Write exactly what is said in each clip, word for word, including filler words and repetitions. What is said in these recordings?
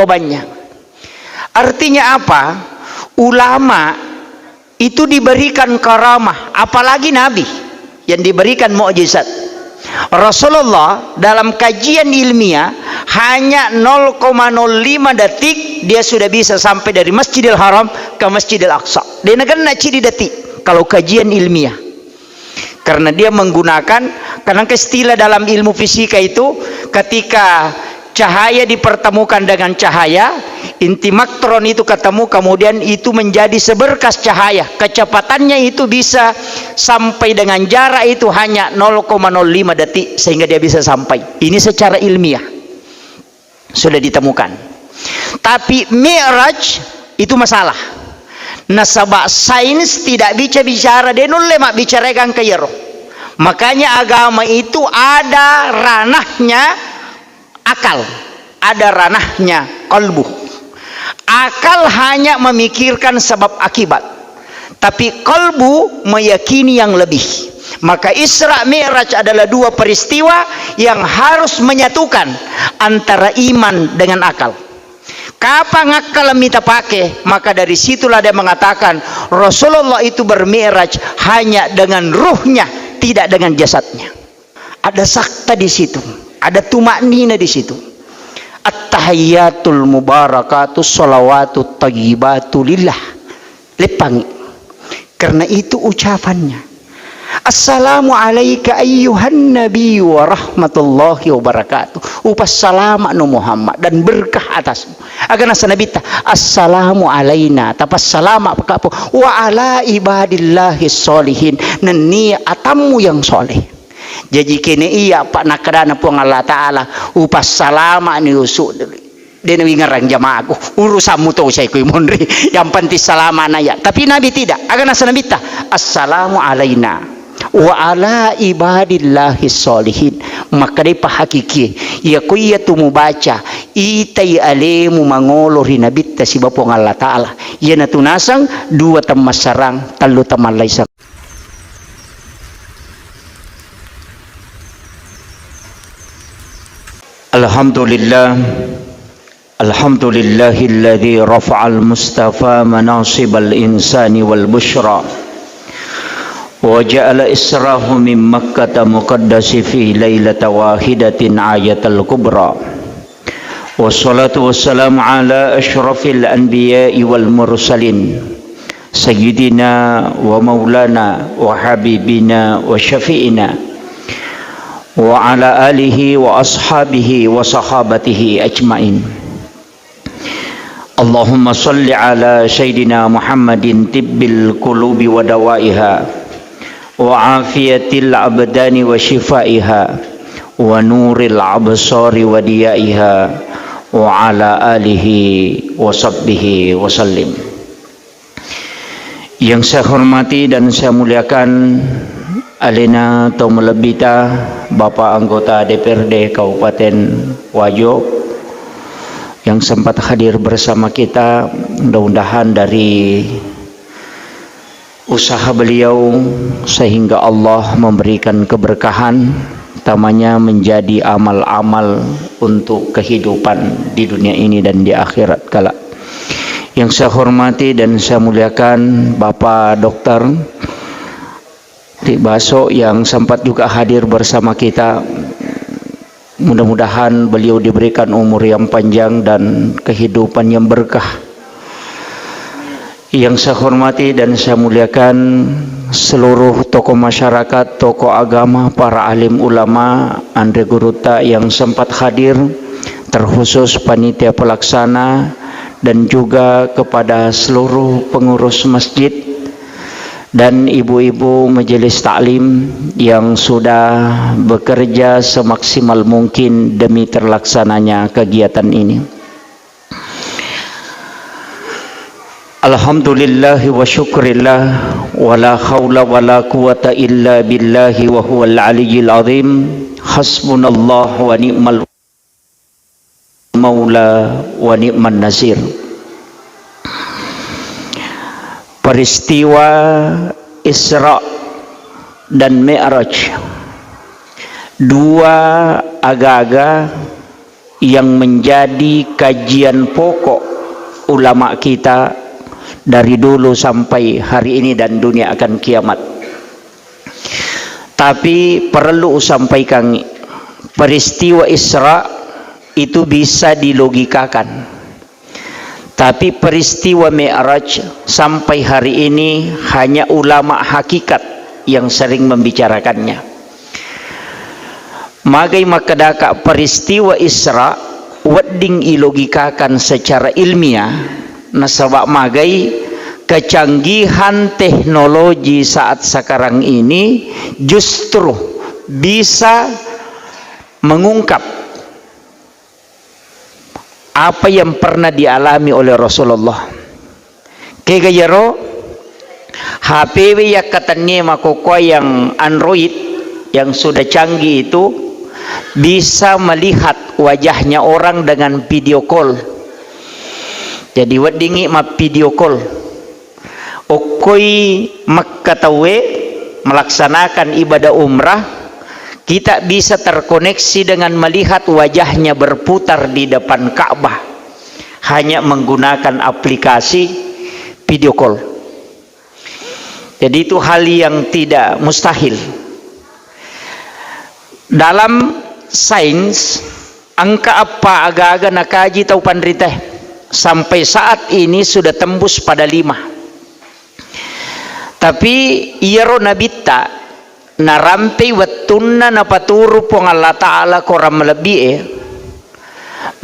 jawabannya. Artinya apa? Ulama itu diberikan karamah, apalagi Nabi yang diberikan mukjizat. Rasulullah dalam kajian ilmiah hanya nol koma nol lima detik dia sudah bisa sampai dari Masjidil Haram ke Masjidil Aqsa. Dia negara cidi detik kalau kajian ilmiah. Karena dia menggunakan, karena istilah dalam ilmu fisika itu, ketika cahaya dipertemukan dengan cahaya, inti maktron itu ketemu, kemudian itu menjadi seberkas cahaya. Kecepatannya itu bisa sampai dengan jarak itu hanya nol koma nol lima detik, sehingga dia bisa sampai. Ini secara ilmiah sudah ditemukan. Tapi Mi'raj itu masalah. Nasaba sains tidak bisa bicara, de nulle mabbicara gangka iyaro. Makanya agama itu ada ranahnya akal, ada ranahnya kalbu. Akal hanya memikirkan sebab akibat, tapi kalbu meyakini yang lebih. Maka Isra Mi'raj adalah dua peristiwa yang harus menyatukan antara iman dengan akal. Kapang akkalmi tapake, maka dari situlah dia mengatakan Rasulullah itu bermi'raj hanya dengan ruhnya, tidak dengan jasadnya. Ada sakta di situ, ada tumaknina di situ. At-tahiyyatul mubarakatus shalawatut thayyibatu lillah. Leppangi. Karena itu ucapannya. Assalamu alaika ayyuhan nabi wa rahmatullahi wa barakatuh. Upassalama'nu Muhammad dan berkah atasmu. Aga nasa Nabitta, assalamu alaina, tapassalama' pakapo, wa ala ibadillahi sholihin, nennia atammu yang soleh. Jaji kene iya pa nakkadana Puang Allah Ta'ala, upassalama'ni usu, de nawingerang jamaaku, urusammu to usai kui monri, yang penting salama'na iya. Tapi Nabi tidak, aga nasa Nabitta, assalamu alaina wa ala ibadillahi sholihin. Makkedai pahakiki, iya ko iya tu mubaca, itai alemu mangolo ri Nabitta siba Puang Allah Ta'ala. Iyanatu naseng dua temmassarang, tellu temmallaiseng. Alhamdulillah. Alhamdulillahilladzi rafa'al mustafa manasibal insani wal busyra. Wa ja'ala israhu min Makkata muqaddasi fi lailata wahidatin ayatal kubra. Wassalatu wassalamu ala asyrafil anbiya'i wal mursalin. Sayyidina wa maulana wa habibina wa syafi'ina wa ala alihi wa ashabihi wa sahabatihi ajmain. Allahumma salli ala Sayyidina Muhammadin tibbil qulubi wa dawaiha wa afiyatil abdani wa shifaiha wa nuril absari wa diyaiha wa ala alihi wa sahbihi wa sallim. Yang saya hormati dan saya muliakan alena tau malebbita, Bapak Anggota D P R D Kabupaten Wajo, yang sempat hadir bersama kita, mudah-mudahan dari usaha beliau sehingga Allah memberikan keberkahan, utamanya menjadi amal-amal untuk kehidupan di dunia ini dan di akhirat kelak. Yang saya hormati dan saya muliakan Bapak Doktor Ri Baso yang sempat juga hadir bersama kita. Mudah-mudahan beliau diberikan umur yang panjang dan kehidupan yang berkah. Yang saya hormati dan saya muliakan seluruh tokoh masyarakat, tokoh agama, para alim ulama, anre guruta yang sempat hadir, terkhusus panitia pelaksana, dan juga kepada seluruh pengurus masjid dan ibu-ibu majelis taklim yang sudah bekerja semaksimal mungkin demi terlaksananya kegiatan ini. Alhamdulillahi wa syukrillah, wa la haula wa la quwata illa billahi wa huwal aliyyil azim. Hasbunallah wa ni'mal maula wa ni'man nasir. Peristiwa Isra dan Mi'raj, dua aga-aga yang menjadi kajian pokok ulama kita dari dulu sampai hari ini dan dunia akan kiamat. Tapi perlu usampaikan, peristiwa Isra itu bisa dilogikakan. Tapi peristiwa Mi'raj sampai hari ini hanya ulama hakikat yang sering membicarakannya. Magai makkedaka peristiwa Isra wedding ilogikakan secara ilmiah, nasaba magai kecanggihan teknologi saat sekarang ini justru bisa mengungkap apa yang pernah dialami oleh Rasulullah. Kega iyaro, H P-we yakkatennie makokkoe yang Android, yang sudah canggih itu, bisa melihat wajahnya orang dengan video call. Jadi, weddingngi ma-video call. Okkoi Mekka tauwe melaksanakan ibadah umrah, kita bisa terkoneksi dengan melihat wajahnya berputar di depan Ka'bah, hanya menggunakan aplikasi video call. Jadi, itu hal yang tidak mustahil. Dalam sains, engka eppa aga-aga nakaji tau panritae, sampai saat ini sudah tembus pada lima. Tapi iyaro nabitta narampei wettunna napaturu Puang Allah Ta'ala korang malebbi'e,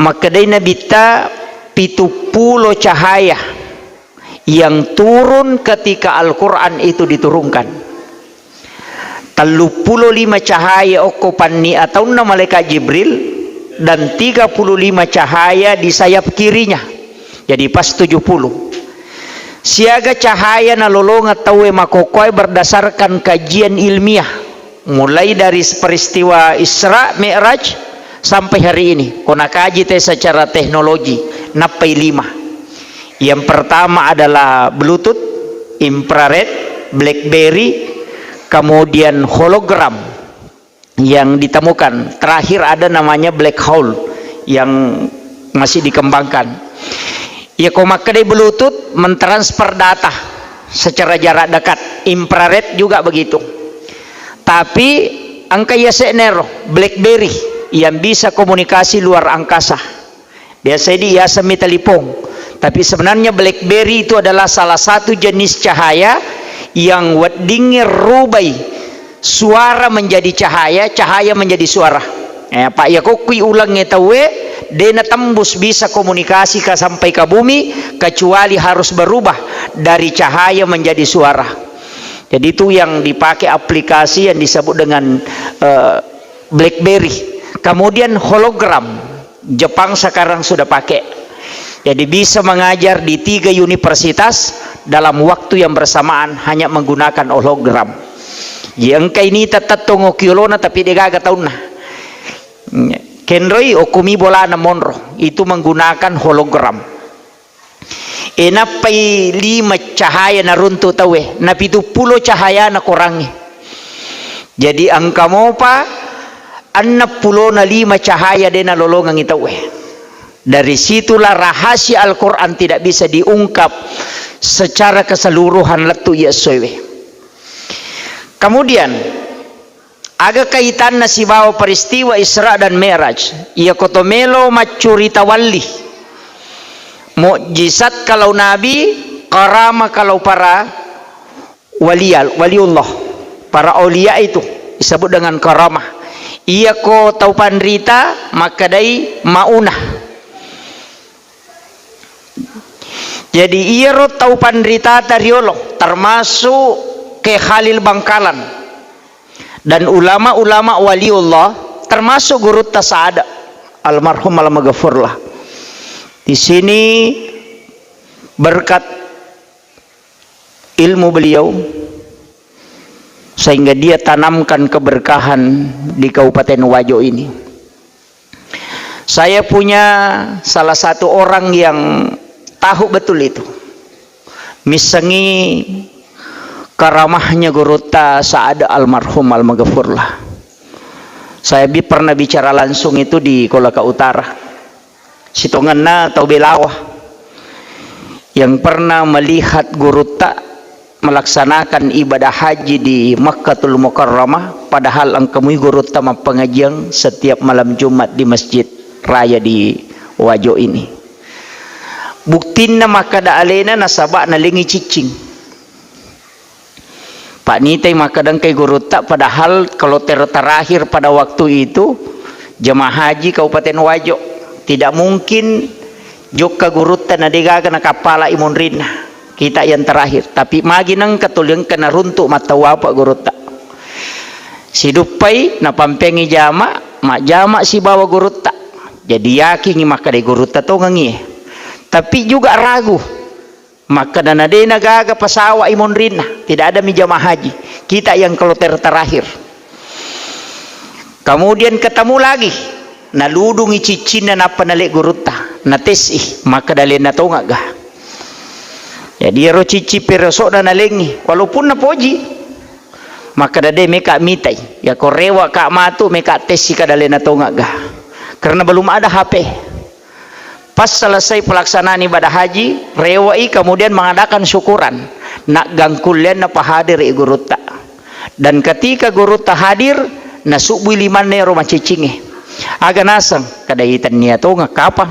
makkedai nabitta, pitu pulo cahaya yang turun ketika Al-Quran itu diturunkan. Telluppulo lima cahaya okko panni ataunna malaikat Jibril dan tiga puluh lima cahaya di sayap kirinya. Jadi pas tujuh puluh. Siaga cahaya nalolongeng tauwe makokkoe berdasarkan kajian ilmiah. Mulai dari peristiwa Isra Mi'raj sampai hari ini. Ko nakaji te secara teknologi, nappai lima. Yang pertama adalah Bluetooth, infrared, BlackBerry, kemudian hologram yang ditemukan. Terakhir ada namanya black hole yang masih dikembangkan. Ya, ko makkedai Bluetooth mentransfer data secara jarak dekat, infrared juga begitu. Tapi engka yase'nero BlackBerry yang bisa komunikasi luar angkasa. Biasa di yaseng mi telepon. Tapi sebenarnya BlackBerry itu adalah salah satu jenis cahaya yang weddingnge rubai suara menjadi cahaya, cahaya menjadi suara. Eh, apa ya, kokkui ulengnge tauwe, de natembus bisa komunikasi ka sampai ke bumi, kecuali harus berubah dari cahaya menjadi suara. Jadi itu yang dipakai aplikasi yang disebut dengan, eh, BlackBerry. Kemudian hologram, Jepang sekarang sudah pakai. Jadi bisa mengajar di tiga universitas dalam waktu yang bersamaan hanya menggunakan hologram. Jadi engka ini tetap tongo kiolona tapi degaga taunna. Kenroi okumi bolana monro, itu menggunakan hologram. E, nappai lima cahaya naruntu tauwe, na pitu pulo cahayana korangnge. Jadi engka mopa enneng pulona lima cahaya de nalolongengi tauwe. Dari situlah rahasia Al-Quran tidak bisa diungkap secara keseluruhan lettu iya essoewe. Kemudian, aga kaitanna sibawa peristiwa Isra dan Mi'raj? Iyako to melo maccurita walli, mukjizat kalau nabi, karama kalau para walial-, waliullah, para aulia itu disebut dengan karamah. Iyako tau panrita makkedai maunah. Jadi iyaro tau panritata riolo, termasuk Kiai Khalil Bangkalan dan ulama-ulama waliullah, termasuk gurutta Sa'ad almarhum almaghfurlah. Di sini berkat ilmu beliau sehingga dia tanamkan keberkahan di Kabupaten Wajo ini. Saya punya salah satu orang yang tahu betul itu. Missengi karamahnya gurutta Sa'ad almarhum almaghfurlah. Saya bi-, pernah bicara langsung itu di Kolaka Utara. Sitongenna tau Belawa yang pernah melihat gurutta melaksanakan ibadah haji di Makkatul Mukarramah, padahal engka mui gurutta mappangajiang setiap malam Jumat di Masjid Raya di Wajo ini. Buktinna makkeda alena nasaba nalengi ciccing. Pak nitai makkeda engkai gurutta, padahal kloter terakhir pada waktu itu jemaah haji Kabupaten Wajo. Tidak mungkin jokka gurutta na degaga nakappalai monrinna. Kita yang terakhir. Tapi magi nengka tuli engka naruntuk mattawwa, Pak, gurutta. Siduppai napampengi jama, majjama sibawa gurutta. Jadi yakingi makkeda gurutta tongengi. Tapi juga ragu. Makkeda na de nagaga pasawa i monrinna, tidak ada mi jamaah haji. Kita yang kloter terakhir. Kemudian ketemu lagi, naludungi ciccinna nappa nale gurutta, nates i, makkeda lenna tongegga. Jadi ero cicci peroso'na nalengi, walaupun napoji, makkeda de meka mitai, ya ko rewa ka matu meka tesi kada lenna tongegga. Karena belum ada H P. Pas selesai pelaksanaan ibadah haji, rewe'i kemudian mengadakan syukuran. Naggangkulleanna pahadiri gurutta. Dan ketika gurutta hadir, nasubbui limanna ero maciccingnge. Aga naseng, kada itannia tongeng kapang.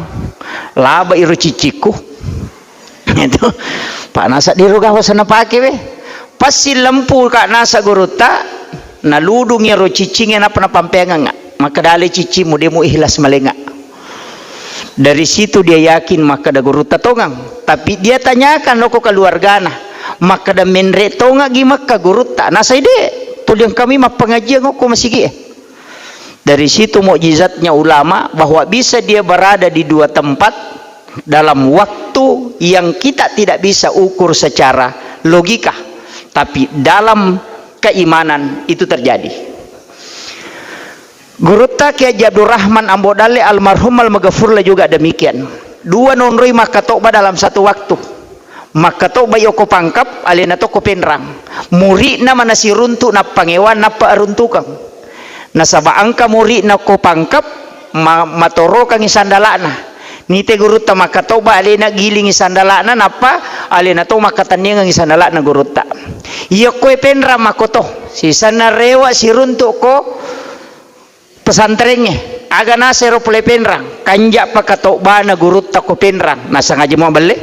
Laba iro ciccikku. Itu. Pak nasa diro gawa sana pake we. Pas silempu ka nasa gurutta, naludung ero ciccingnge nappa napampeangengnga. Makkeda ale ciccimmu, de mu ikhlas malenga. Dari situ dia yakin makkeda gurutta tongeng. Tapi dia tanyakan loko keluargana, makkeda menre tongeng gi Mekka gurutta. Nasai de, tuli engkami mappengajian okko masigi e. Dari situ mukjizatnya ulama bahwa bisa dia berada di dua tempat dalam waktu yang kita tidak bisa ukur secara logika, tapi dalam keimanan itu terjadi. Gurutta Kiai Haji Abdurrahman Ambo Dalle almarhum almaghfurlah juga demikian. Dua nonroi makkatobba dalam satu waktu. Makkatobba i okko Pangkep, alena to ko Penrang. Muri'na mana siruntu nappangewang nappa aruntukeng. Nasaba engka muri'na okko Pangkep, ma-, matorokangngi sandala'na. Nite gurutta makkatobba, alena gilingi sandala'na, nappa alena to makkatenniangengngi sandala'na gurutta. Iya okko e Penrang makkoto, sisenna rewa siruntu ko pesantrengnge. Aga nasero pole Penrang, kanja pakatobbana gurutta ko Penrang, nasengaja mua belle.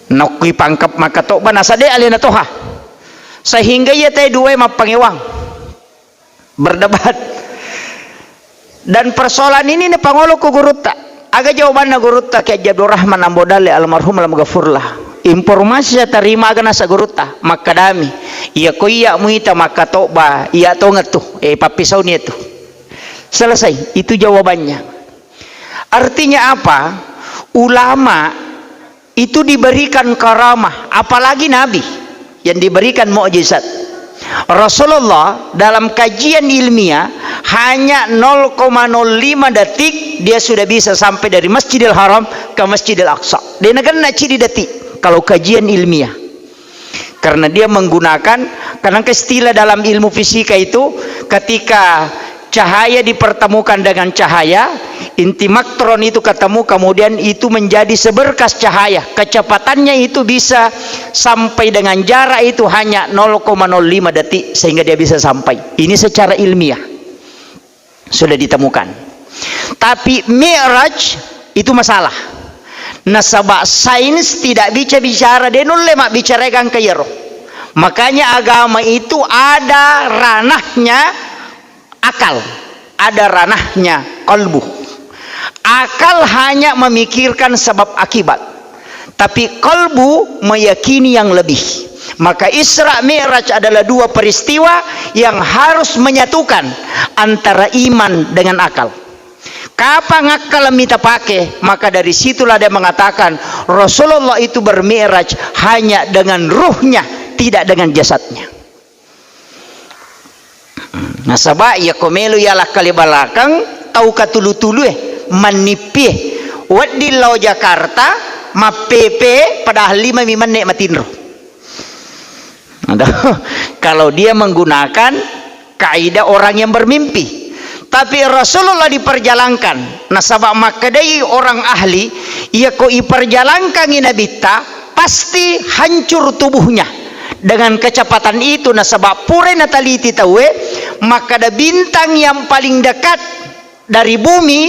Nokkui Pangkep makkatobba, nasade alena toha. Sehingga iya tae duae mappangewang. Berdebat. Dan persoalan ini napangolo ku gurutta. Aga jawabanna gurutta Kiai Haji Abdurrahman Ambo Dalle almarhum almaghfurlah. Informasi saya terima aga nasa gurutta, makkedami, iya ko iya muita makkatobba, iya tongettu, eh, pappisauni itu. Selesai, itu jawabannya. Artinya apa? Ulama itu diberikan karamah, apalagi Nabi yang diberikan mukjizat. Rasulullah dalam kajian ilmiah hanya nol koma nol lima detik dia sudah bisa sampai dari Masjidil Haram ke Masjidil Aqsa. Dia nagenna cidi detik kalau kajian ilmiah. Karena dia menggunakan, karena istilah dalam ilmu fisika itu, ketika cahaya dipertemukan dengan cahaya, inti maktron itu ketemu, kemudian itu menjadi seberkas cahaya. Kecepatannya itu bisa sampai dengan jarak itu hanya nol koma nol lima detik, sehingga dia bisa sampai. Ini secara ilmiah sudah ditemukan. Tapi Mi'raj itu masalah. Nasaba sains tidak bisa bicara, de nulle mabbicara gangka iyaro. Makanya agama itu ada ranahnya akal, ada ranahnya kalbu. Akal hanya memikirkan sebab akibat. Tapi kalbu meyakini yang lebih. Maka Isra Mi'raj adalah dua peristiwa yang harus menyatukan antara iman dengan akal. Kapang akkalmi tapake, maka dari situlah dia mengatakan Rasulullah itu bermi'raj hanya dengan ruhnya, tidak dengan jasadnya. Nasaba iya ko melo iya lakkale balakang tau katulu-tulue, mannippie. Wedding lao Jakarta, mappepe, padahal lima mi menne matinro. Atau kalau dia menggunakan kaidah orang yang bermimpi. Tapi Rasulullah diperjalankan. Nasaba makkedai orang ahli, iyako iperjalankangi nabitta, pasti hancur tubuhnya. Dengan kecepatan itu, nasaba purai nataliti tauwe, makkeda bintang yang paling dekat dari bumi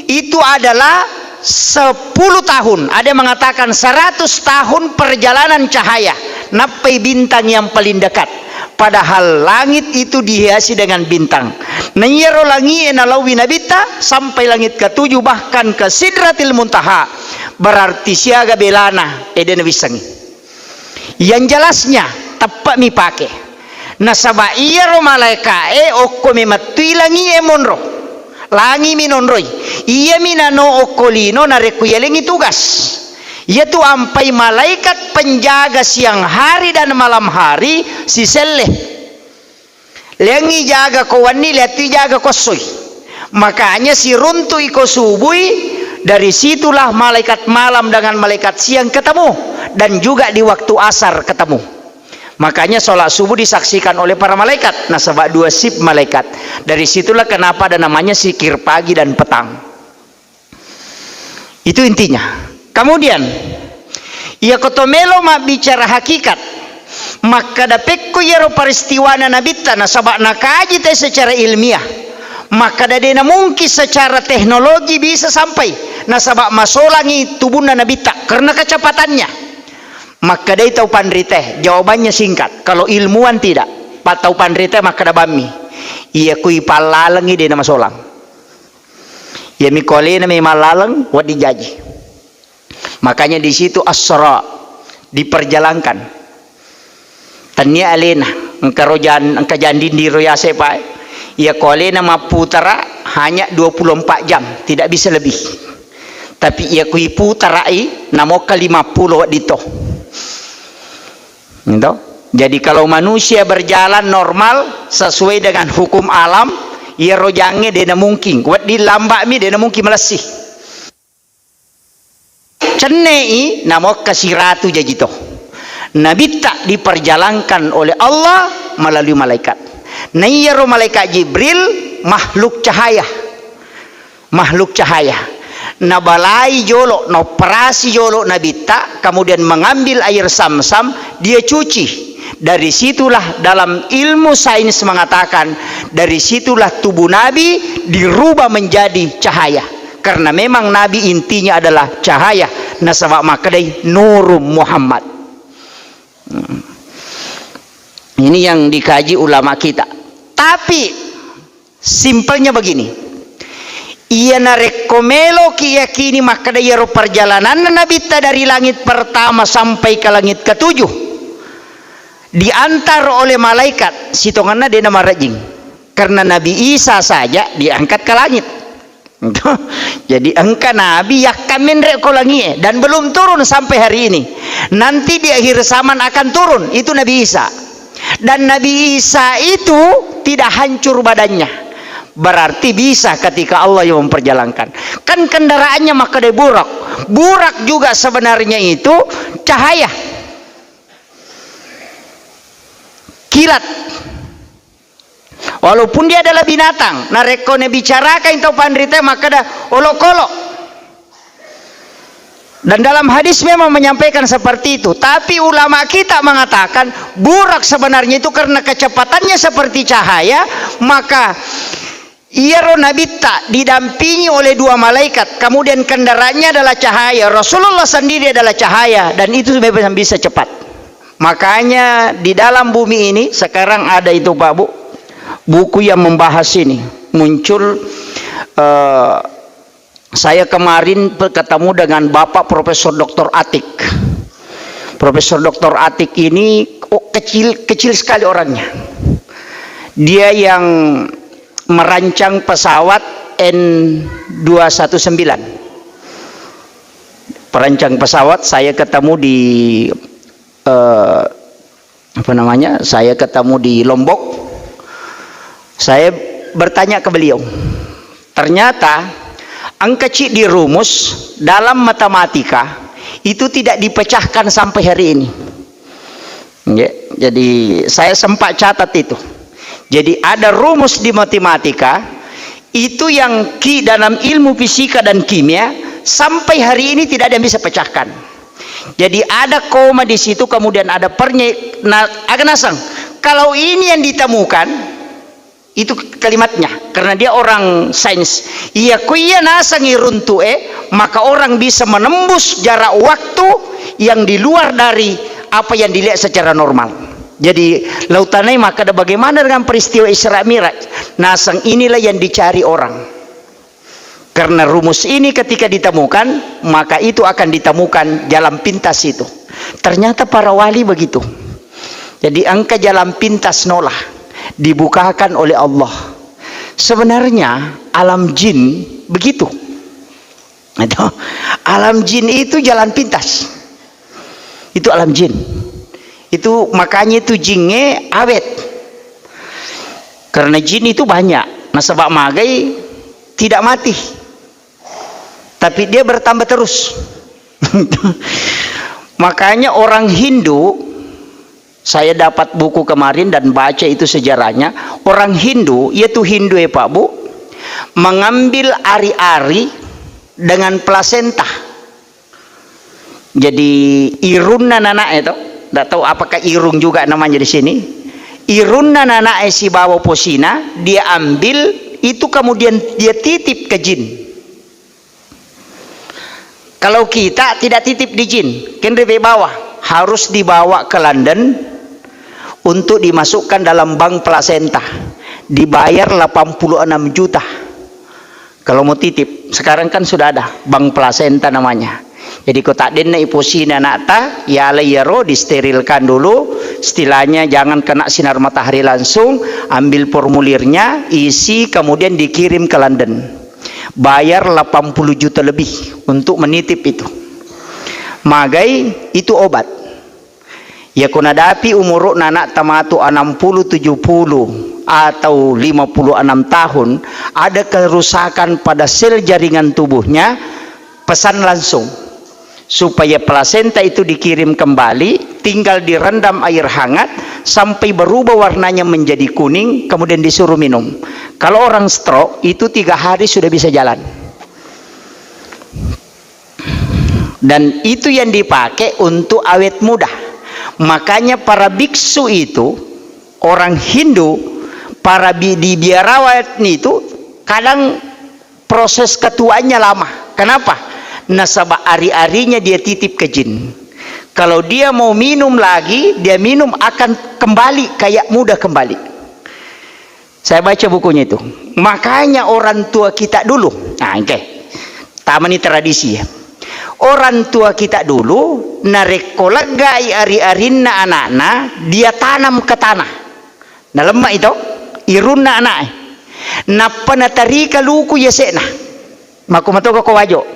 itu adalah sepuluh tahun. Ada yang mengatakan seratus tahun perjalanan cahaya, nappai bintang yang paling dekat. Padahal langit itu dihiasi dengan bintang. Na iyaro langie nalauwi nabitta sampai langit ketujuh, bahkan ke Sidratil Muntaha. Berarti siaga belana, eh, de nawissengi. Yang jelasnya, teppe'mi pake. Nasaba iyaro malaeka'e okko memettui langie monro. Langimi nonroi. Iyami nano okko lino narekko yalengi tugas. Iyatu ampai malaikat penjaga siang hari dan malam hari siselle. Leangngi jaga ko wenni, leattui jaga ko essoi. Makanya siruntu'i ko subui, dari situlah malaikat malam dengan malaikat siang ketemu, dan juga di waktu asar ketemu. Makanya sholat subuh disaksikan oleh para malaikat, nasaba dua shift malaikat. Dari situlah kenapa ada namanya zikir pagi dan petang. Itu intinya. Kemudian, iyako to melo mabbicara hakikat, makkeda pekko iyaro peristiwana nabitta, nasaba nakaji te secara ilmiah. Makkeda de namungkin secara teknologi bisa sampai, nasaba masolangi tubunna nabitta karena kecepatannya. Makkedai tau panrite, jawabannya singkat, kalau ilmuwan tidak. Pa tau panrite makkeda bammi, iya kui pallalengi de namasolang. Iyami ko alena memang laleng, wedding jaji. Makanya di situ asra diperjalankan. Tennia alena, engka rojan, engka janding di royase pae. Iya ko alena mapputara hanya dua puluh empat jam, tidak bisa lebih. Tapi iya kui putarai, namokka lima puluh wedding to. Gitu. Jadi kalau manusia berjalan normal sesuai dengan hukum alam, iya rojangnge de namungkin. Wedding lambami de namungkin malessi. Cennei namokka siratu jaji to. Nabitta diperjalankan oleh Allah melalui malaikat. Naiyaro malaikat Jibril makhluk cahaya. Makhluk cahaya. Nabalai jolo, naoperasi jolo nabitta, kemudian mengambil air Zamzam, dia cuci. Dari situlah dalam ilmu sains mengatakan, dari situlah tubuh Nabi dirubah menjadi cahaya. Karena memang Nabi intinya adalah cahaya. Nasaba makkedai Nurun Muhammad. Hmm. Ini yang dikaji ulama kita. Tapi simpelnya begini. Iya narekko meloki yakini makkeda iyaro perjalananna nabitta dari langit pertama sampai ke langit ketujuh, diantar oleh malaikat, sitongenna de namarejing. Karena Nabi Isa saja diangkat ke langit. Jadi engka nabi yakkammenre ko langie dan belum turun sampai hari ini. Nanti di akhir zaman akan turun, itu Nabi Isa. Dan Nabi Isa itu tidak hancur badannya. Berarti bisa ketika Allah yang memperjalankan. Kan kendaraannya makkeda burak. Burak juga sebenarnya itu cahaya. Kilat. Walaupun dia adalah binatang, narekko nabicarakan tau panrita makkeda olokolo. Dan dalam hadis memang menyampaikan seperti itu. Tapi ulama kita mengatakan burak sebenarnya itu karena kecepatannya seperti cahaya, maka iyaro nabitta didampingi oleh dua malaikat, kemudian kendaraannya adalah cahaya, Rasulullah sendiri adalah cahaya, dan itu memang bisa cepat. Makanya di dalam bumi ini sekarang ada itu, Pak Bu, buku yang membahas ini muncul, eh, saya kemarin pe-, ketemu dengan Bapak Profesor Doktor Atik. Profesor Doktor Atik ini, oh, kecil, kecil sekali orangnya. Dia yang merancang pesawat N dua satu sembilan. Perancang pesawat, saya ketemu di, eh, apa namanya, saya ketemu di Lombok, saya bertanya ke beliau. Ternyata engka ciddi rumus dalam matematika itu tidak dipecahkan sampai hari ini. Nggih, jadi saya sempat catat itu. Jadi ada rumus di matematika Itu yang ki dalam ilmu fisika dan kimia sampai hari ini tidak ada yang bisa pecahkan. Jadi ada koma di situ, kemudian ada pernyek, na, aga nasang. Kalau ini yang ditemukan, itu kalimatnya, karena dia orang sains. Iya, ko iya nasang iruntu e, maka orang bisa menembus jarak waktu yang di luar dari apa yang dilihat secara normal. Jadi, lautanai maka ada bagaimana dengan peristiwa Isra Mi'raj? Nasang inilah yang dicari orang. Karena rumus ini ketika ditemukan, maka itu akan ditemukan jalan pintas itu. Ternyata para wali begitu. Jadi engka jalan pintas nola dibukakan oleh Allah. Sebenarnya alam jin begitu. Itu. Alam jin itu jalan pintas. Itu alam jin. Itu makanya itu jinge awet. Karena jin itu banyak. Nasaba magai tidak mati. Tapi dia bertambah terus. Makanya orang Hindu, saya dapat buku kemarin dan baca itu sejarahnya, orang Hindu, yaitu Hindu ya Pak Bu, mengambil ari-ari dengan plasenta. Jadi irunna nanae to, ndak tahu apakah irung juga namanya di sini. Irunna nanae sibawa posina, dia ambil itu, kemudian dia titip ke jin. Kalau kita tidak titip di jin, kenre bawa, harus dibawa ke London untuk dimasukkan dalam bank plasenta, dibayar delapan puluh enam juta. Kalau mau titip, sekarang kan sudah ada bank plasenta namanya. Jadi ko taddenna iposina anakta, yala iyaro disterilkan dulu, istilahnya jangan kena sinar matahari langsung, ambil formulirnya, isi, kemudian dikirim ke London. Bayar delapan puluh juta lebih untuk menitip itu. Magai itu obat. Ya, ko nadapi umuru'na anakta matu enam puluh, tujuh puluh, atau lima puluh enam tahun, ada kerusakan pada sel jaringan tubuhnya, pesan langsung supaya plasenta itu dikirim kembali, tinggal direndam air hangat sampai berubah warnanya menjadi kuning, kemudian disuruh minum. Kalau orang stroke, itu tiga hari sudah bisa jalan. Dan itu yang dipakai untuk awet muda. Makanya para biksu itu, orang Hindu, para bi-, di biarawan itu kadang proses ketuaannya lama. Kenapa? Nasaba ari-arinya dia titip ke jin. Kalau dia mau minum lagi, dia minum akan kembali kayak muda kembali. Saya baca bukunya itu. Makanya orang tua kita dulu, nah, engke. Tamani tradisi ya. Orang tua kita dulu, narekko leggai ari-arinna anakna, dia tanam ke tanah. Nalemma itu, irunna anaknya. Nappa natarika luku yase'na. Makku matoka ko Wajo.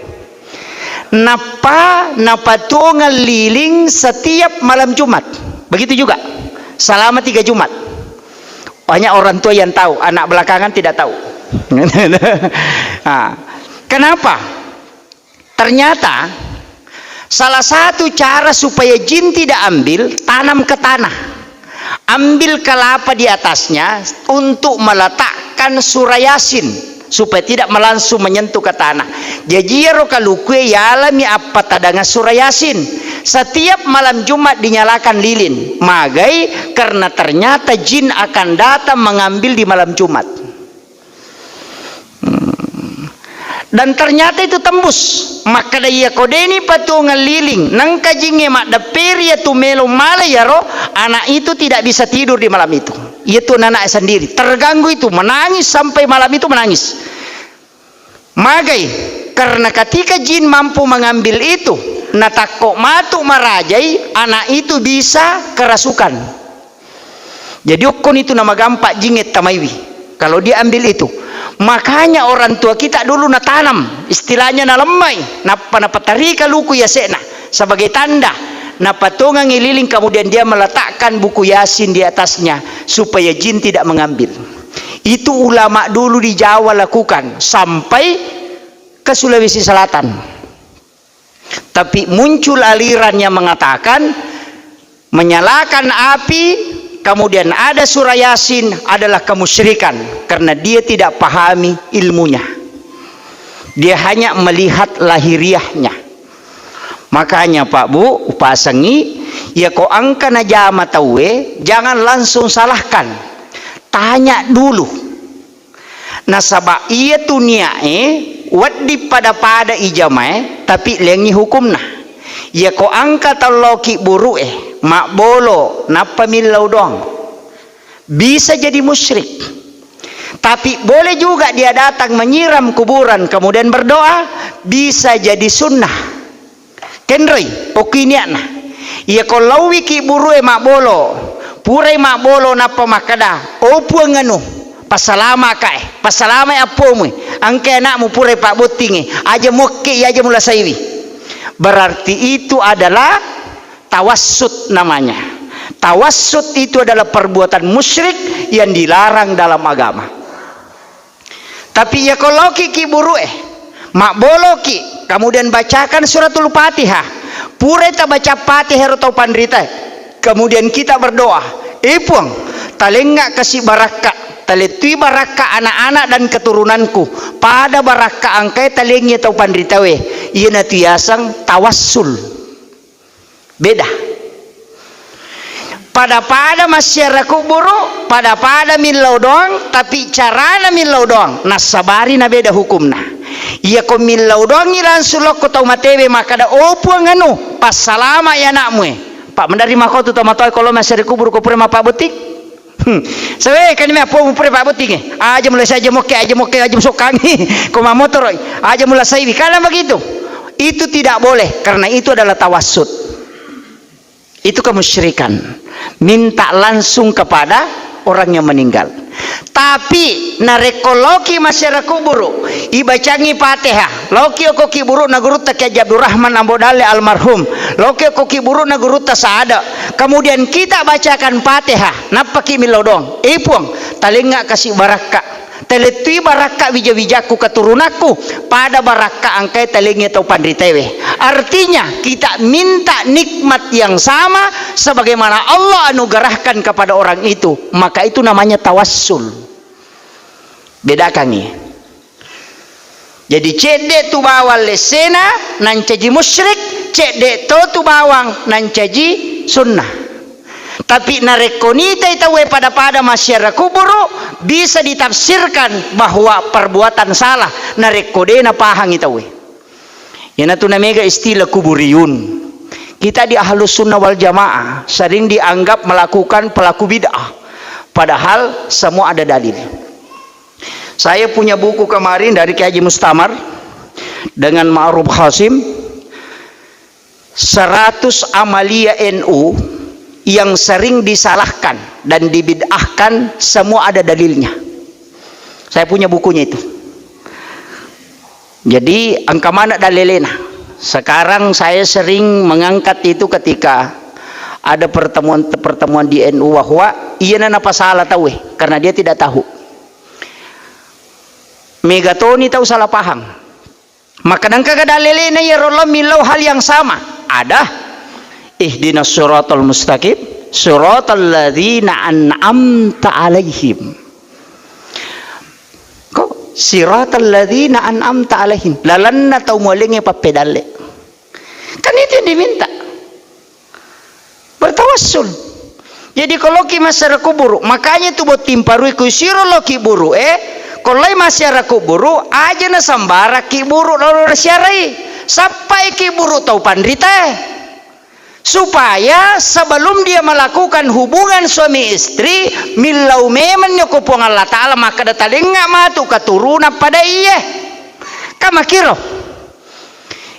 Nappa napatuongeng liling setiap malam Jumat. Begitu juga. Selama tiga Jumat. Banyak orang tua yang tahu, anak belakangan tidak tahu. Ah. Kenapa? Ternyata salah satu cara supaya jin tidak ambil, tanam ke tanah. Ambil kelapa di atasnya untuk meletakkan surah Yasin supaya tidak langsung menyentuh ke tanah. Jaji iyaro kalukue yalami appatadangan surah Yasin. Setiap malam Jumat dinyalakan lilin. Magai, karena ternyata jin akan datang mengambil di malam Jumat. Hmm. Dan ternyata itu tembus. Makkeda, iya ko deni patuongeng liling, nengka jingnge maddepperi iya tu melo mala iyaro, anak itu tidak bisa tidur di malam itu. Iya tu anak sendiri terganggu itu, menangis sampai malam itu menangis. Magai, karena ketika jin mampu mengambil itu, natakko matu marajai, anak itu bisa kerasukan. Jadi okkoni tu namagampa jingnge tamaiwi kalau dia ambil itu. Makanya orang tua kita dulu natanam, istilahnya nalemmai, nappa napatarika luku yase'na sebagai tanda, napatongangi liling, kemudian dia meletakkan buku Yasin di atasnya supaya jin tidak mengambil. Itu ulama dulu di Jawa lakukan sampai ke Sulawesi Selatan. Tapi muncul aliran yang mengatakan menyalakan api Kemudian ada surah Yasin adalah kemusyrikan karena dia tidak pahami ilmunya. Dia hanya melihat lahiriahnya. Makanya, Pak, Bu, upasengi, ya ko engka najama tauwe, jangan langsung salahkan. Tanya dulu. Nasaba iyatu niae wedding pada-pada ijamae, tapi lengngi hukumna. Iya ko engka tau lao kibburu'e, mabbolo, nappa millau doang, bisa jadi musyrik. Tapi boleh juga dia datang menyiram kuburan kemudian berdoa, bisa jadi sunnah. Kenroi, okki niatna. Iya ko lauwi kibburu'e mabbolo, purai mabbolo nappa makkeda, "O Puang anu, passalamaka e, passalama e appomu, engka anakmu purai pabbottingi, aja muakke, aja mulasaiwi." Berarti itu adalah tawassut namanya. Tawassut itu adalah perbuatan musyrik yang dilarang dalam agama. Tapi iya ko laoki kibburu'e, mabboloki, kemudian bacakan suratul Fatihah. Purai tabaca Fatihah ro tau panritae. Kemudian kita berdoa, "Eh Puang, talengnga kasi barakka, talettui barakka anak-anak dan keturunanku. Pada barakka engkae talengngi tau panritae." Iyanatu yaseng tawassul. Beda. Pada-pada massiara kubburu, pada-pada millau doang, tapi carana millau doang, nassabari nabeda hukumna. Iya ko millau doangngi langsung lokko tau matewe makkada, "O Puang anu, passalama i anakmu e." Pak, mendari makotu tau matoa ko lo massiara kubburu ko pura mappabbotting? Hmm. Sawe kan mi appomu pura pabbottingi. Aja mulai saja mokke, aja mokke, aja musokkangi. Ko mamotoro, aja mulai saiwi. Karena begitu. Itu tidak boleh karena itu adalah tawassut. Itu kemusyrikan. Minta langsung kepada orang yang meninggal. Tapi narekko laoki massiara kubburu, ibacangi Fatihah, laoki okko kibburu'na gurutta Kiai Haji Abdurrahman Ambo Dalle almarhum, laoki okko kibburu'na gurutta Saada, kemudian kita bacakan Fatihah, nappaki millau doang, "Eh Puang, talengnga kasi barakka, talettui barakka wija-wijakku keturunakku, pada barakka engkae talengngi tau panritaewe." Artinya, kita minta nikmat yang sama sebagaimana Allah anugerahkan kepada orang itu, maka itu namanya tawassul. Bedakangngi. Jadi, cedde tu bawang lessena nancaji musyrik, cedde to tu bawang nancaji sunnah. Tapi narekko nitai tauwe pada-pada massiara kuburu, bisa ditafsirkan bahwa perbuatan salah narekko de napahangi tauwe. Iyanatu namega istilah kuburiyun. Kita di Ahlus Sunnah wal Jamaah sering dianggap melakukan pelaku bid'ah. Padahal semua ada dalil. Saya punya buku kemarin dari Kiai Haji Mustamar dengan Ma'ruf Hasim, seratus amalia N U yang sering disalahkan dan dibid'ahkan, semua ada dalilnya. Saya punya bukunya itu. Jadi, engka maneng dallelena. Sekarang saya sering mengangkat itu ketika ada pertemuan-pertemuan di N U bahwa iyana napasala tauwe karena dia tidak tahu. Mega toni tau salah paham. Maka engkaga dallelena iyaro lao millau hal yang sama? Ada. Ihdinas siratal mustaqim, siratal ladzina an'amta alaihim. Ko siratal ladzina an'amta alaihim, lalenna tau mualengnge pappedalle. Kan itu yang diminta. Bertawassul. Jadi ko loki massiara kuburu, makanya itu botting parui ku siro loki buru e, ko lai massiara kuburu, aja na sambarang ki buru lao nasiarai. Sappai ki buru tau panrita e. Supaya sebelum dia melakukan hubungan suami istri, millau memang ko Puang Allah Ta'ala, makkeda talengnga matu keturunan pada iye. Kan makkiro.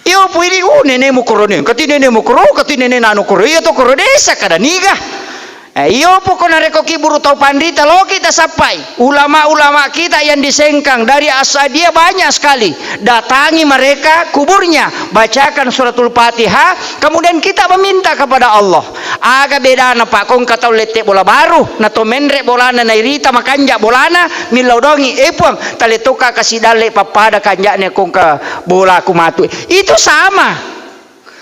Iyo pu idi, uh, nenemu koro ne, kati nenemu koro, kati nene nanu koro, iya to koro desa kada niga. Eh, iyo pu ko narekko ki buru tau panrita, loki tasappai. Ulama-ulama kita yang disengkang dari As'adiyah banyak sekali. Datangi mereka kuburnya, bacakan suratul Fatihah, kemudian kita meminta kepada Allah. Aga bedana, Pak, ko engka tau lette bola baru, na to menre bolana, nairita makanja bolana, millau dongi, "Eh, Puang, talettoka kasi dalle pappada kanjane ko engka bolaku matu." Itu sama.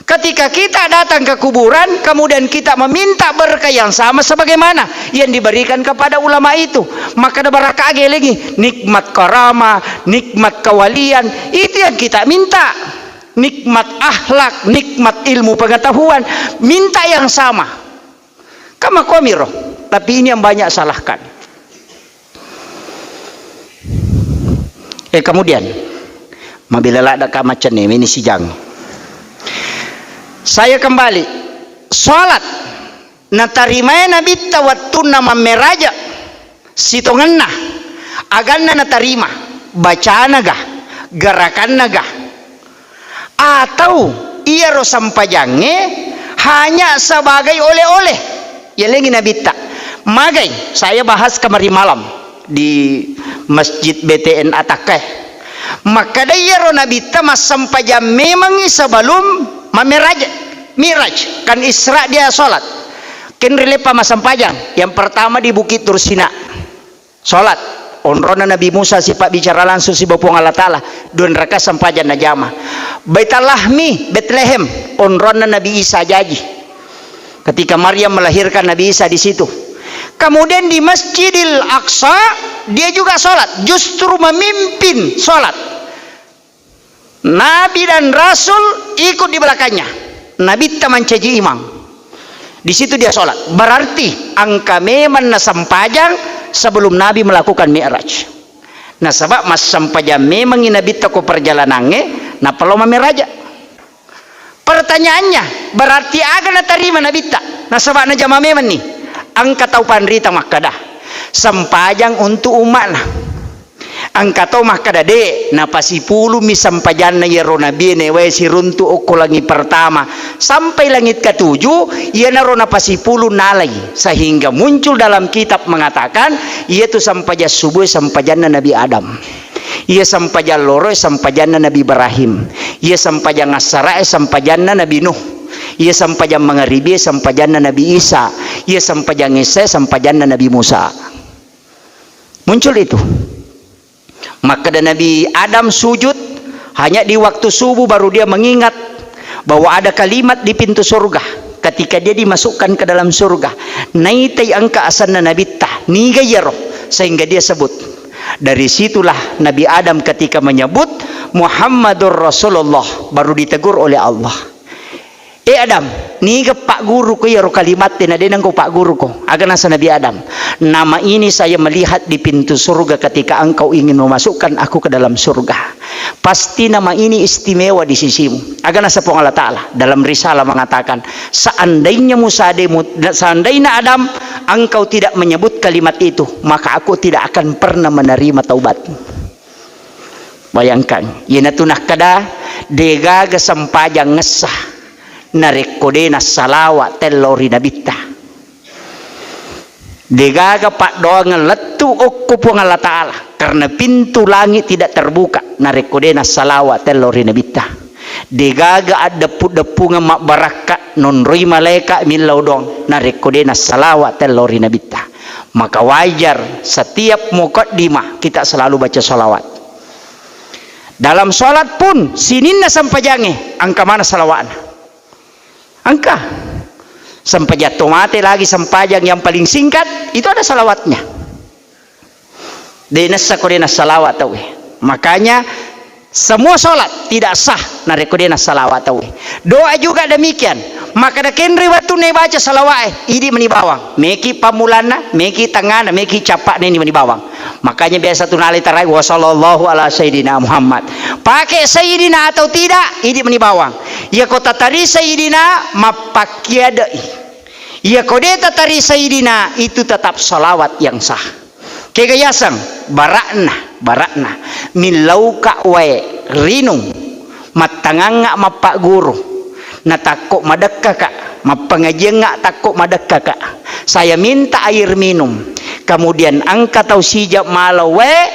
Ketika kita datang ke kuburan, kemudian kita meminta berkah yang sama sebagaimana yang diberikan kepada ulama itu, maka ada barakah gelengi, nikmat karama, nikmat kewalian, itu yang kita minta. Nikmat akhlak, nikmat ilmu pengetahuan, minta yang sama. Kama komiro, tapi ini yang banyak salahkan. Eh, kemudian, mabila ladda ka macenne, ini sijang. Saya kembali, salat natarimae Nabitta wattunna mammeraja, sitongenna, aganna natarima, bacanaga, gerakannaga, atau iyaro sempajangnge hanya sebagai oleh-oleh. Yalengi Nabitta. Magai, saya bahas kemarin malam di Masjid B T N Atakkae. Makkeda iyaro Nabitta massempajang memangngi sebelum mameraj, Mi'raj. Kan Isra dia salat. Kenri leppa massempajang. Yang pertama di Bukit Tursina. Salat. Onronna Nabi Musa sipabbicara langsung siba Puang Allah Ta'ala. Dua rakaat sempajang najama. Baitul Lahmi, Betlehem. Onronna Nabi Isa jaji. Ketika Maryam melahirkan Nabi Isa di situ. Kemudian di Masjidil Aqsa, dia juga salat. Justru memimpin salat. Nabi dan Rasul ikut di belakangnya. Nabitta mancaji imam. Di situ dia sholat. Berarti engka memang nasempajang sebelum Nabi melakukan Mi'raj. Nasaba massempajang memangngi Nabitta ko perjalanangnge, nappa lao mammeraja. Pertanyaannya, berarti aga natarima Nabitta? Nasaba najama memang ni. Engka tau panrita makkada, sempajang untuk umma'na. Engka to makkada, de, napasipulumi sempajanna iyaro nabie naewae siruntu okko langi pertama sampai langit ketujuh, iyanaro napasipulu nalai, sehingga muncul dalam kitab mengatakan, iyatu sempajang subuh sempajanna Nabi Adam, iya sempajang loro sempajanna Nabi Ibrahim, iya sempajang assarae sempajanna Nabi Nuh, iya sempajang mangaribie sempajanna Nabi Isa, iya sempajang isyae sempajanna Nabi Musa. Muncul itu. Makkeda Nabi Adam sujud hanya di waktu subuh, baru dia mengingat bahwa ada kalimat di pintu surga. Ketika dia dimasukkan ke dalam surga, naitai engka asanna Nabitta, niga iyaro, sehingga dia sebut. Dari situlah Nabi Adam ketika menyebut Muhammadur Rasulullah, baru ditegur oleh Allah. Eh Adam, niga pagguruko iyaro kalimatte na de nengko pagguruko? Aga nasa Nabi Adam, nama ini saya melihat di pintu surga ketika engkau ingin memasukkan aku ke dalam surga. Pasti nama ini istimewa di sisimu. Aga nasa Puang Allah Ta'ala dalam risalah mengatakan, seandainya Musa de, seandainya Adam, engkau tidak menyebut kalimat itu, maka aku tidak akan pernah menerima taubatmu. Bayangkan, iyanatu nakkeda, degaga sempajang ngessa narekko de nassalawa tello ri Nabitta. Degaga paddoangeng lettu okko Puang Allah Ta'ala, karena pintu langit tidak terbuka narekko de nassalawa tello ri Nabitta. Degaga addeppu-deppungeng mabbarakka nonroi malaeka millau doang narekko de nassalawa tello ri Nabitta. Maka wajar setiap mukaddimah kita selalu baca salawat. Dalam salat pun sininna sempajangnge engka mana salawatna. Engka. Sempajang to mate lagi sempajang yang paling singkat itu ada salawatnya. De nessa ko de nassalawat tauwe. Makanya semua salat tidak sah narekko de nassalawat tauwe. Doa juga demikian. Makkeda kenri wettunna baca salawat e, idi meni bawang. Meki pammulanna, meki tengana, meki cappa'na ini meni bawang. Makanya biasa tu nalai tarai, wa sallallahu ala sayyidina Muhammad. Pakai sayyidina atau tidak, idi meni bawang. Iya ko tatari sayyidina, mappakkiadai. Iya ko de tatari sayyidina, itu tetap salawat yang sah. Kega yaseng, barakna, barakna. Millauka wae rinung, mattangangnga mappagguru, natakko madekkaka, mappangajiangnga takko madekkaka. Saya minta air minum. Kemudian engka tau sijak malau wae,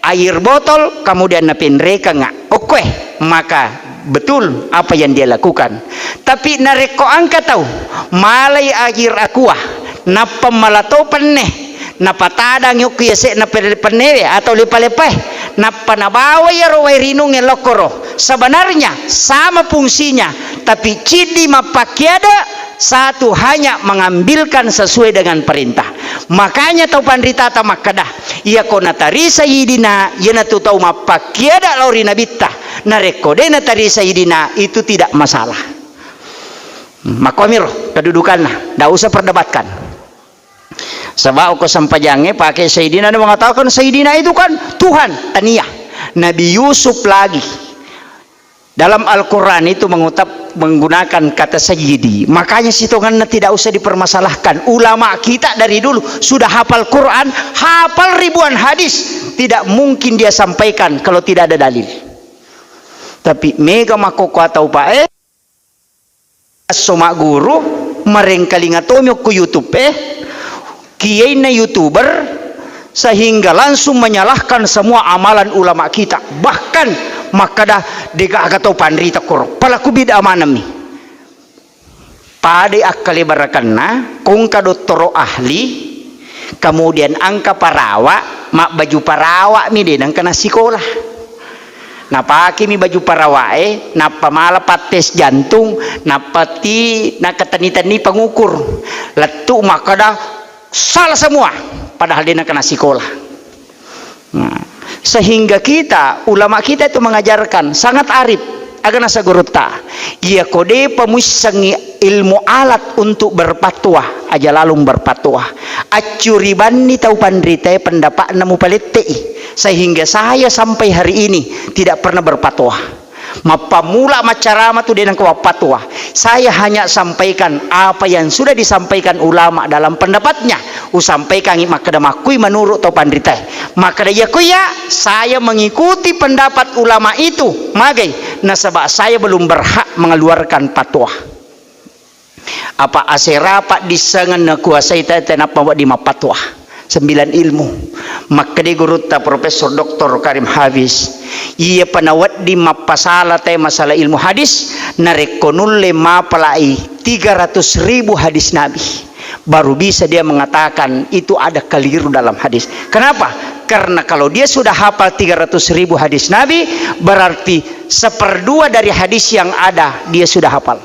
air botol, kemudian napenrekengnga. Okkoe, maka betul apa yang dia lakukan. Tapi narekko engka tau malai air aqua, nappa malato penne, napatadangi okko yase'na pe-, pennewe atau lepa-lepae, Nappa nabawa iyaro wae rinungnge lokkoro. Sebenarnya sama fungsinya, tapi ciddi mappakkiade, satu hanya mengambilkan sesuai dengan perintah. Makanya tau panritata makkeda, iyako natari Sayyidina, iyanatu tau mappakkiade lao ri Nabitta. Narekko de natari Sayyidina, itu tidak masalah. Makkomiro kedudukanna, ndak usah perdebatkan. Sebab ko sempajangnge pakai Sayyidina, dia mengatakan Sayyidina itu kan Tuhan. Tania. Nabi Yusuf lagi dalam Al-Quran itu mengutap, menggunakan kata Sayyidi. Makanya sitonganna tidak usah dipermasalahkan. Ulama kita dari dulu sudah hafal Quran, hafal ribuan hadis. Tidak mungkin dia sampaikan kalau tidak ada dalil. Tapi mega makkokkoe tau, Pak, eh? Esso magguru, marengkalinga tomi okko YouTube e, kiyainna YouTuber, sehingga langsung menyalahkan semua amalan ulama kita. Bahkan makkeda, degaga tau panrita koro, pelaku bid'ah maneng mi. Padai akkalebarakenna, ko engka dottoro ahli, kemudian engka parawa, mabbaju parawa mi de nengka nassikola. Napakemi baju parawae, nappa mala pattes jantung, nappa ti nakateni-teni pengukur. Lettu makkeda, salah semua, padahal de nengka nassikola. Nah, sehingga kita, ulama kita itu mengajarkan, sangat arif. Aga naseng gurutta, iyako depa muissengngi ilmu alat untuk berfatwa, aja lalung berfatwa. Accuribanni tau panritae pendapatna mupalette'i, sehingga saya sampai hari ini tidak pernah berfatwa. Mappammula maccarama tu de nengka wapfatwa. Saya hanya sampaikan apa yang sudah disampaikan ulama dalam pendapatnya. Usampaikangngi makkeda makkui menurut tau panritae. Makkeda, iya kuya, saya mengikuti pendapat ulama itu. Magai? Nasaba saya belum berhak mengeluarkan fatwa. Apa asera paddissengeng nakuasai tae, tenappa wedding mappatwa. Sembilan ilmu. Makkeda gurutta Profesor Doktor Karim Hafiz, iyapa nawedding mappasala tae masalah ilmu hadis, narekko nulle mapalai tiga ratus ribu hadis Nabi, baru bisa dia mengatakan itu ada keliru dalam hadis. Kenapa? Karena kalau dia sudah hafal tiga ratus ribu hadis Nabi, berarti seperdua dari hadis yang ada dia sudah hafal.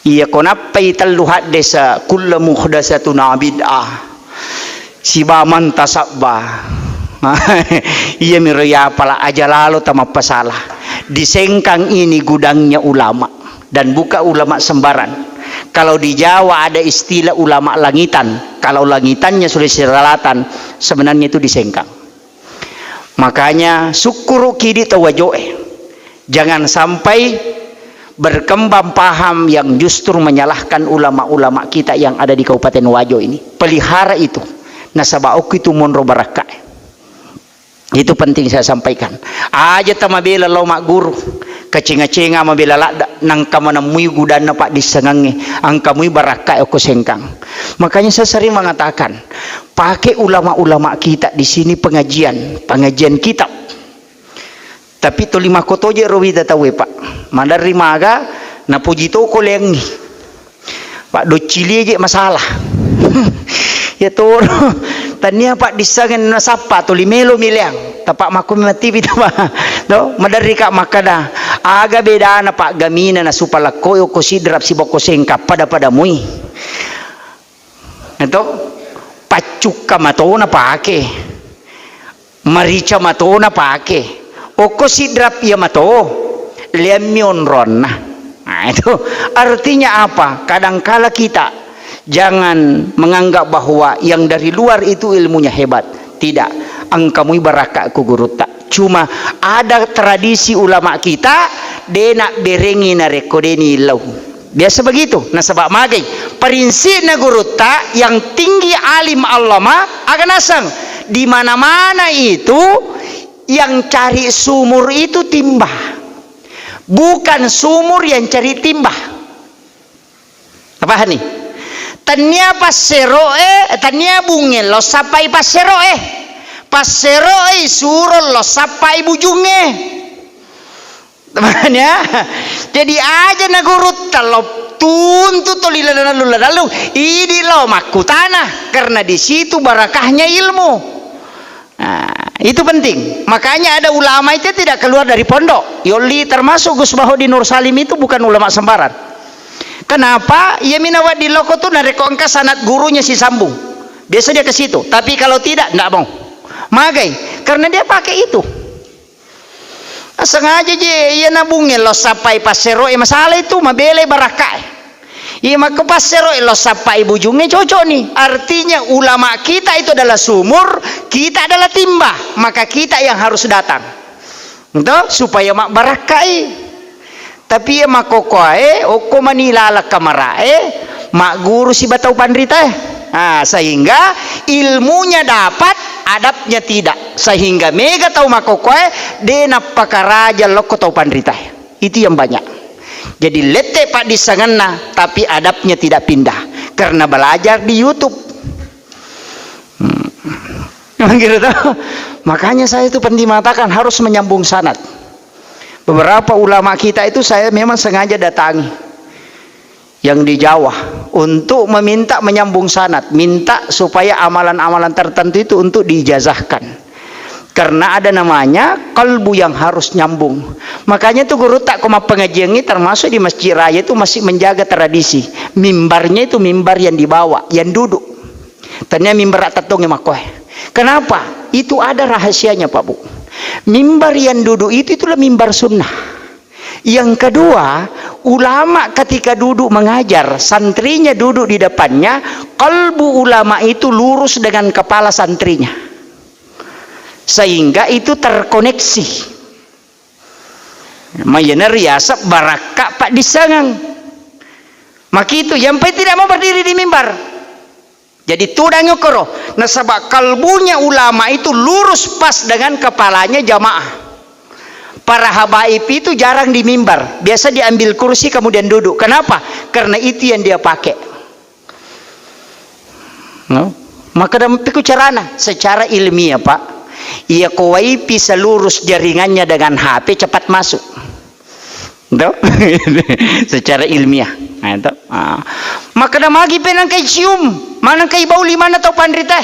Iya, ko nappai tellu haddesa, kullu muhdatsatun bid'ah, siba man tasabba. Iyamiro yapala aja lalo tamappasala. Di Sengkang ini gudangnya ulama, dan bukan ulama sembarang. Kalau di Jawa ada istilah ulama langitan, kalau langitannya Sulawesi Selatan, sebenarnya itu di Sengkang. Makanya, sukkuru kidi tau Wajoe. Jangan sampai berkembang paham yang justru menyalahkan ulama-ulama kita yang ada di Kabupaten Wajo ini. Pelihara itu. Nasaba okko itu monro barakka. Itu penting saya sampaikan. Aja tamabela lao magguru. Kacenga-cenga mabela ladda, nangka manemmui gudanna paddissengengnge. Angkamui barakka okko Sengkang. Makanya saya sering mengatakan, pakai ulama-ulama kita di sini pengajian, pengajian kitab. Tapi toli makkotoje ro wita tauwe, Pak. Maderri maga, napoji toko leangngi. Pak, doccilie je masalah. Ya toro. Tania, Pak, dissangeng nasappa toli melo mi leang. Tapa makko mi matiwi, tapa. Do, maderri ka makkada, aga bedana paggamina nasupa lakkoi okko Sidrap sibokko Sengkang pada-pada mui. Eto, paccukka matona pake, marica matona pake, okko Sidrap iya mato, leammi onroanna. Nah, itu artinya apa? Kadangkala kita jangan menganggap bahwa yang dari luar itu ilmunya hebat. Tidak, engkamui barakka ku gurutta. Cuma ada tradisi ulama kita, de nabberengi narekko de niillau. Biasa begitu. Nasaba magai? Prinsipna gurutta yang tinggi, alim allama, aga naseng? Di mana-mana itu yang cari sumur itu timba. Bukan sumur yang cari timba. Tapahani? Tania passero'e, tania bungnge lo sappai passero'e. Passero'e suro lo sappai bujungnge. Tapahani, ya? Jadi aja na gurutta lo tuntu toli ladallu-ladallu, idi lo makkutana, karena di situ barakahnya ilmu. Nah, Itu penting. Makanya ada ulama itu tidak keluar dari pondok. Yolli termasuk Gus Bahodin Nur Salim itu bukan ulama sembarang. Kenapa? Iya mina wedding loko tu narekko engka sanad gurunya sisambung. Biasa dia ke situ. Tapi kalau tidak, nggak mau. Magai. Karena dia pakai itu. Sengaja je iya nabungnge lo sappai passeroe, masalah itu mabelai barakkae. Iya makko passeroe lo sappai bujungnge cocok nih. Artinya ulama kita itu adalah sumur, kita adalah timba, maka kita yang harus datang. Toh, supaya mabbarakkai. Tapi iya makkokkoe, okko mani laleng kamarae, magguru siba tau panritae. Ah, sehingga ilmunya dapat, adabnya tidak. Sehingga mega tau makkokkoe, de nappakaraja lokko tau panritae. Itu yang banyak. Jadi lette paddissengenna, tapi adabnya tidak pindah. Karena belajar di YouTube. Hmm. Emang gitu toh? Makanya saya itu penting mengatakan harus menyambung sanad. Beberapa ulama kita itu saya memang sengaja datangi yang di Jawa untuk meminta menyambung sanad, minta supaya amalan-amalan tertentu itu untuk diijazahkan. Karena ada namanya kalbu yang harus nyambung. Makanya tuh guru tak koma pengajian ini termasuk di Masjid Raya itu masih menjaga tradisi. Mimbarnya itu mimbar yang dibawa, yang duduk. Tania mimbar tettongnge makkoe. Kenapa? Itu ada rahasianya, Pak Bu. Mimbar yang duduk itu, itulah mimbar sunnah. Yang kedua, ulama ketika duduk mengajar, santrinya duduk di depannya, kalbu ulama itu lurus dengan kepala santrinya. Sehingga itu terkoneksi. Mayana riaseng barakka paddissengang. Makitu, yang penting tidak mau berdiri di mimbar. Jadi tudang okoro, nasaba kalbunya ulama itu lurus pas dengan kepalanya jamaah. Para habaib itu jarang di mimbar, biasa diambil kursi kemudian duduk. Kenapa? Karena itu yang dia pakai. No? Maka dampiku carana secara ilmiah, Pak. Iya ko wifi selurus jaringannya dengan H P cepat masuk. Toh? Secara ilmiah. Nah, toh? Ah. Maka damagi pe nangkai cium, manangkai bau limanna tau panrita.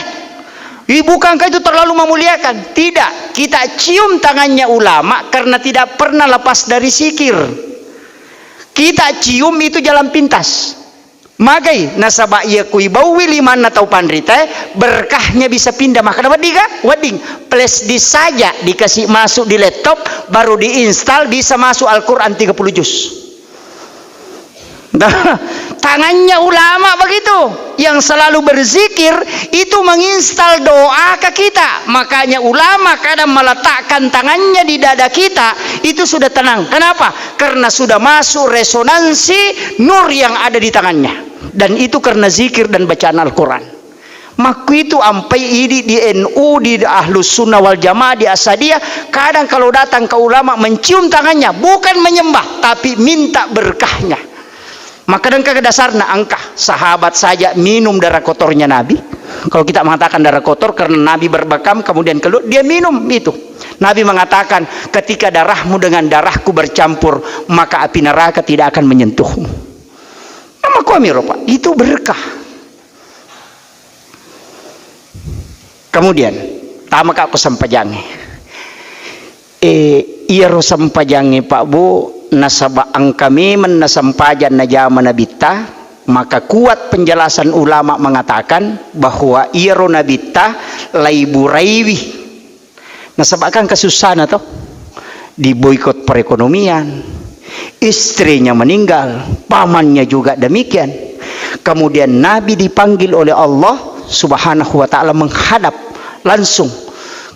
Ih, bukankah itu terlalu memuliakan? Tidak. Kita cium tangannya ulama karena tidak pernah lepas dari zikir. Kita cium itu jalan pintas. Magai, nasaba iya kui bauwi limanna tau panritae, berkahnya bisa pindah. Makkeda wedding ga? Wedding. Flash disk saja dikasih masuk di laptop, baru diinstal, bisa masuk Al-Quran tiga puluh juz. Tangannya ulama begitu, yang selalu berzikir itu menginstal doa ke kita. Makanya ulama kadang meletakkan tangannya di dada kita, itu sudah tenang. Kenapa? Karena sudah masuk resonansi nur yang ada di tangannya. Dan itu karena zikir dan bacaan Al-Quran. Makkuitu ampai idi di N U, di Ahlus Sunnah wal Jamaah, di Asadiyah, kadang kalau datang ke ulama mencium tangannya, bukan menyembah, tapi minta berkahnya. Maka engka dasarna, engka sahabat saja minum darah kotornya Nabi. Kalau kita mengatakan darah kotor karena Nabi berbekam kemudian keluar, dia minum itu. Nabi mengatakan, "Ketika darahmu dengan darahku bercampur, maka api neraka tidak akan menyentuhmu." Nama kami, Pak, itu berkah. Kemudian, tamaka ko sempajangnge. Eh, iyaro sempajangnge, Pak Bu, nasaba engka memeng na sempajang najama Nabitta, maka kuat penjelasan ulama mengatakan bahwa iyaro Nabitta laiburaiwi. Nasaba kan kasussana to, diboikot perekonomian, istrinya meninggal, pamannya juga demikian. Kemudian Nabi dipanggil oleh Allah Subhanahu wa Ta'ala menghadap langsung.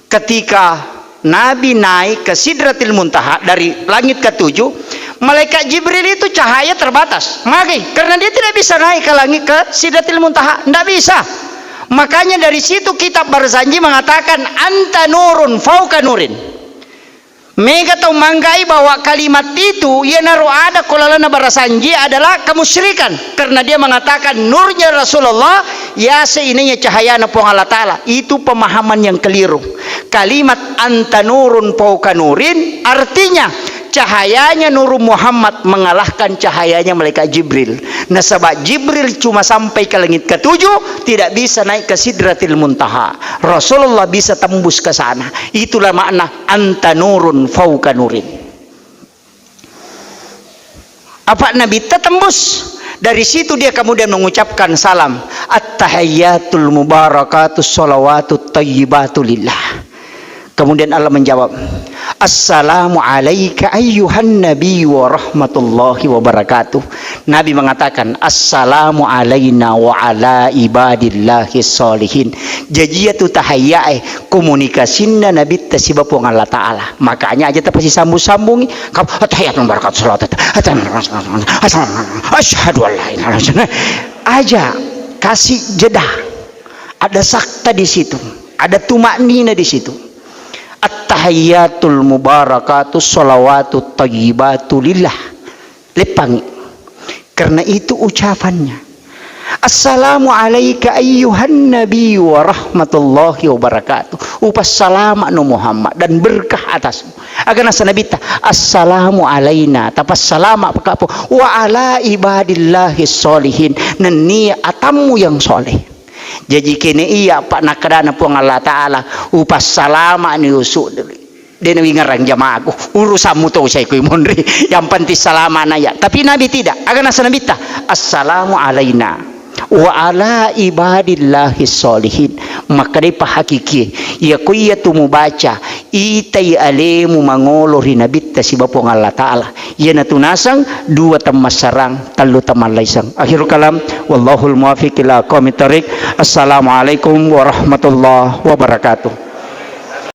Ketika Nabi naik ke Sidratil Muntaha dari langit ketujuh, malaikat Jibril itu cahaya terbatas. Magi? Karena dia tidak bisa naik ke langit ke Sidratil Muntaha, tidak bisa. Makanya dari situ kitab Barzanji mengatakan, "Anta nurun fauka nurin." Mega tau manggai bahwa kalimat itu, iyanaro ada ko lalana Barzanji, adalah kemusyrikan. Karena dia mengatakan nurnya Rasulullah, yase inanya cahayana Puang Allah Ta'ala. Itu pemahaman yang keliru. Kalimat "anta nurun fauka nurin" artinya Cahayanya Nurun Muhammad mengalahkan cahayanya malaikat Jibril. Nasaba Jibril cuma sampai ke langit ketujuh, tidak bisa naik ke Sidratil Muntaha. Rasulullah bisa tembus ke sana. Itulah makna anta nurun fauka nurin. Apa Nabitta tembus? Dari situ dia kemudian mengucapkan salam, "At-tahiyyatul mubarakatus shalawatut thayyibatu lillah." Kemudian Allah menjawab, "Assalamu alaika ayyuhan nabi wa rahmatullahi wa barakatuh." Nabi mengatakan, "Assalamu alaina wa ala ibadillahi sholihin." Jaji iyatu tahayyae komunikasinna Nabitta siba Puang Allah Ta'ala. Makanya aja tapasisambung-sambungi. Kap-, "Attahiyatul mubarakatuh shalawatut, asyhadu an la ilaha illallah." Aja kasih jeda. Ada sakta di situ, ada tumaknina di situ. Attahiyatul mubarakatuh shalawatut thayyibatu lillah. Leppangi. Karena itu ucapannya. "Assalamu alaika ayyuhan nabi wa rahmatullahi wa barakatuh." Upassalama'no Muhammad dan berkah atasmu. Aga nasa Nabitta, "Assalamu alaina," tapassalama' pakapo, "wa ala ibadillahi sholihin," nennia atammu yang soleh. Jaji kene iya apa nakkadana Puang Allah Ta'ala, "Upassalama'ni usu'." De' nawingerang jamaaku, urusanmu to usai kui monri. Yang penting salama' na iya. Tapi Nabi tidak. Aga nasa Nabitta, "Assalamu alaina wa ala ibadillahi sholihin." Makkedai pahakikie, iya ko iya tu mubaca, itai alemu mangolo ri Nabitta siba Puang Allah Ta'ala. Iyanatu naseng dua temmassarang, tellu temmallaiseng. Akhirul kalam, wallahul muwaffiq ila aqwamit thariq. Assalamualaikum warahmatullahi wabarakatuh.